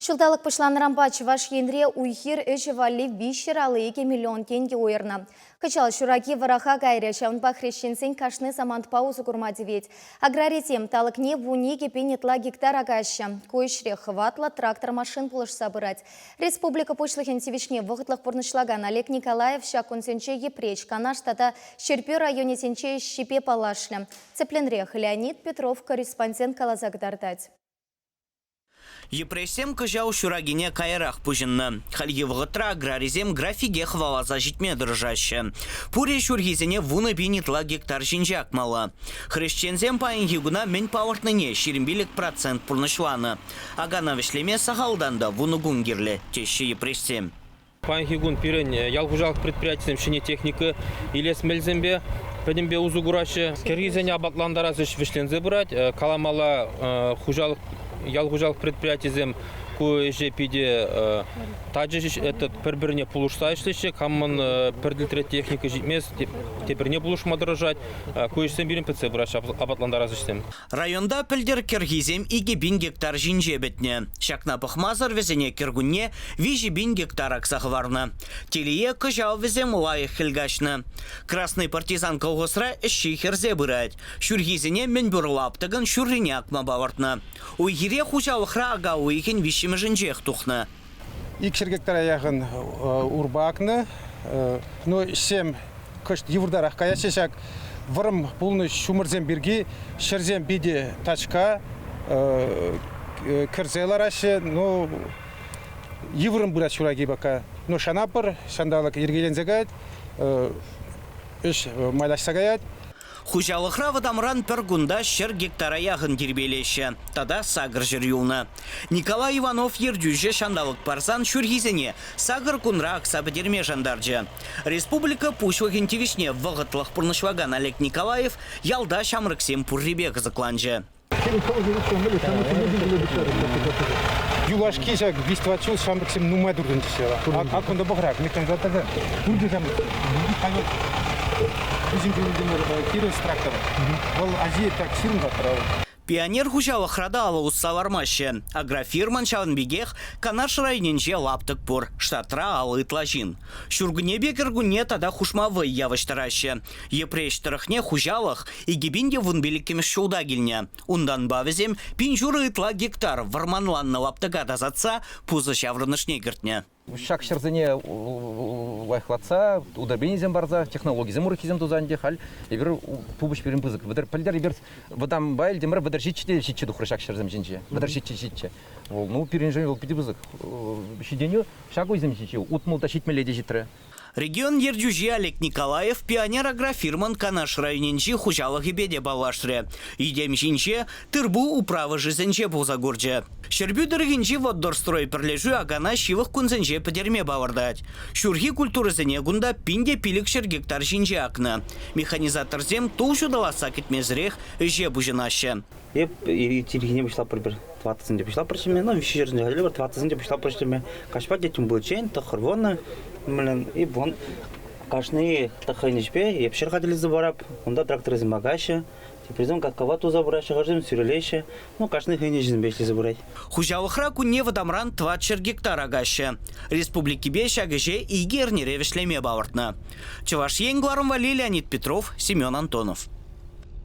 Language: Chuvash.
Ҫулталӑк пуҫланнӑранпа Чӑваш Енре уй-хир ӗҫӗ валли 352 миллион тенкӗ уйӑрнӑ. Кӑҫал ҫураки вӑраха кайрӗ, ҫавӑнпа хресченсен кашни самантпа усӑ курма тивет. Аграрисем талӑкне 12 000 ытла гектар акаҫҫӗ. Ку ӗҫре хӑватлӑ трактор-машин пулӑшса пырать. Республика Пуҫлӑхӗн тивӗҫне вӑхӑтлӑх пурнӑҫлакан Олег Николаев ҫак кунсенче Йӗпреҫ, Канаш тата Ҫӗрпӳ районӗсенче ӗҫҫипе паллашрӗ. Тӗплӗнрех Леонид Петров корреспондент каласа кӑтартать. Йӗпреҫсем кӑҫал ҫуракине каярах пуҫӑннӑ. Хальхи вӑхӑтра аграрисем графике хӑваласа ҫитме тӑрӑшаҫҫӗ. Пурӗ ҫурхисене 10 000 ытла гектар ҫинче акмалла. Хресченсем паянхи куна мӗн палӑртнине 25% пурнӑҫланӑ. Акана вӗҫлеме сахалтан та 10 кун кирлӗ, теҫҫӗ йӗпреҫсем. Паянхи кун пирӗн ял хуҫалӑх предприятийӗсем ҫӗнӗ техника илес мелсемпе пӗтӗмпе усӑ кураҫҫӗ. Кӗрхисене апатлантарас ӗҫ вӗҫленсе пырать. Каламалла хуҫалӑх ял хуҫалӑх предприятийӗсем ку ӗҫе питӗ тачӑ этот пӗр-пӗрне пулӑшса ӗҫлеҫҫӗ. Камӑн пӗр тӗлтре техника ҫитмест, тепӗрне пулӑшма тӑрӑшать. Ку ӗҫсем пирӗн пӗтсе пыраҫҫӗ, апатлантарас ӗҫсем. Районта пӗлтӗр кӗрхисем 2 000 гектар ҫинче пӗтнӗ. Ҫакна пӑхмасӑр вӗсене кӗркунне 3 000 гектар акса хӑварнӑ. Телее, кӑҫал вӗсем лайӑх хӗл каҫнӑ. Красный партизан колхозра ӗҫҫи хӗрсе пырать. Ҫурхисене мӗнпур лаптӑкӑн ҫуррине акма палӑртнӑ. Уй-хире хуҫалӑхра ака уйӑхӗн виҫҫӗмӗшӗнчех тухнӑ. 200 гектара яхӑн урпа акнӑ. Ну, ӗҫсем кӑшт йывӑртарах каяҫҫӗ ҫак вӑрӑм пулнӑ ҫумӑрсем пирки. Ҫӗрсем питӗ тачка кӗрсе лараҫҫӗ. Ну, йывӑрӑн пырать ҫураки пока. Ну, шанатпӑр, ҫанталӑк йӗркеленсе каять, ӗҫ майлашса каять. Хуҫалӑхра вӑтамран пӗр кунта 100 гектара яхӑн тирпейлеҫҫӗ тата 800 юлнӑ. Николай Иванов ертӳҫӗ ҫанталӑк парсан ҫурхисене сакӑр кунра акса пӗтерме шантарчӗ. Республика Пуҫлӑхӗн тивӗҫне вӑхӑтлӑх пурнӑҫлакан Олег Николаев ялта ҫамрӑксем пуррипе кӑсӑкланчӗ. Юлашки ҫак виҫ-тӑват ҫул ҫамрӑксем нумай туртӑнчӗҫ яла. Аккунта пӑхрах, механизаторсем пурте ҫамрӑк. Киров трактор. Вӑл Азие так ҫырӑнса тӑрать. Пионер хуҫалӑхра та алӑ усса лармаҫҫӗ. Агрофирмӑн ҫавӑн пекех Канаш районӗнче лаптӑк пур, штатра 50 ытла ҫын. Ҫуркуннепе кӗркунне тата хушма вӑй явӑҫтараҫҫӗ. Йӗпреҫ тӑрӑхне хуҫалӑх 2015-мӗш ҫулта килнӗ. Унтанпа вӗсем 1500 ытла гектар вӑрманланнӑ лаптӑка тасатса пусӑ ҫаврӑнӑшне кӗртнӗ. Ҫак ҫӗрсене лайӑхлатса, удобренисем парса, технологисем урӑххисем туса ӗнтӗ халь эпир тухӑҫ пирӗн пысӑк. Пӗлтӗр эпир вӑтампа илтӗмӗр 37 те ҫиччӗ тухрӗ ҫак ҫӗрсем ҫинче. 37 ҫиччӗ. Вӑл, ну, пирӗншӗн вӑл питӗ пысӑк ҫитӗнӳ. Ҫак уйсем ҫинче 60 та ҫитмелле те ҫитрӗ. Регион ертӳҫи Олег Николаев Пионер агрофирмӑн Канаш районӗнчи хуҫалӑхӗпе те паллашрӗ. Йӗтем ҫинче тыр-пул управӑшӗсенче пулса курчӗ. Ҫӗрпӳ тӑрӑхӗнчи Воддорстрой пӗрлешӳ акана ҫывӑх кунсенче пӗтерме палӑртать. Ҫурхи культурӑсене кунта 1500 гектар ҫинче акнӑ. Механизаторсем тул ҫутӑласса кӗтмесӗрех ӗҫе пуҫӑнаҫҫӗ. Эп ирхине пуҫлатпӑр пӗр тӑваттӑсенче пуҫлатпӑр ӗҫлеме, ну, виҫҫӗшӗнче хатӗрлетпӗр, тӑваттӑсенче пуҫлатпӑр ӗҫлеме. Каҫпа теттӗм пуличчен, тӑххӑр вуннӑ, мӗнле, и вон кашни хӑйӗн ӗҫпе эп ҫӗр хатӗрлесе парап, унта тракторсем акаҫҫӗ, теприсем каткава туса пыраҫҫӗ, хӑшӗсем сӳрелеҫҫӗ. Ну, кашни хӑйӗн ӗҫӗсемпе ӗҫлесе пырать. Хуҫалӑхра кунне вӑтамран 400 гектар акаҫҫӗ. Республикипе ҫак ӗҫе икӗ эрнере вӗҫлеме палӑртнӑ. Чӑваш Ен кӑларӑм валли Леонид Петров, Семен Антонов.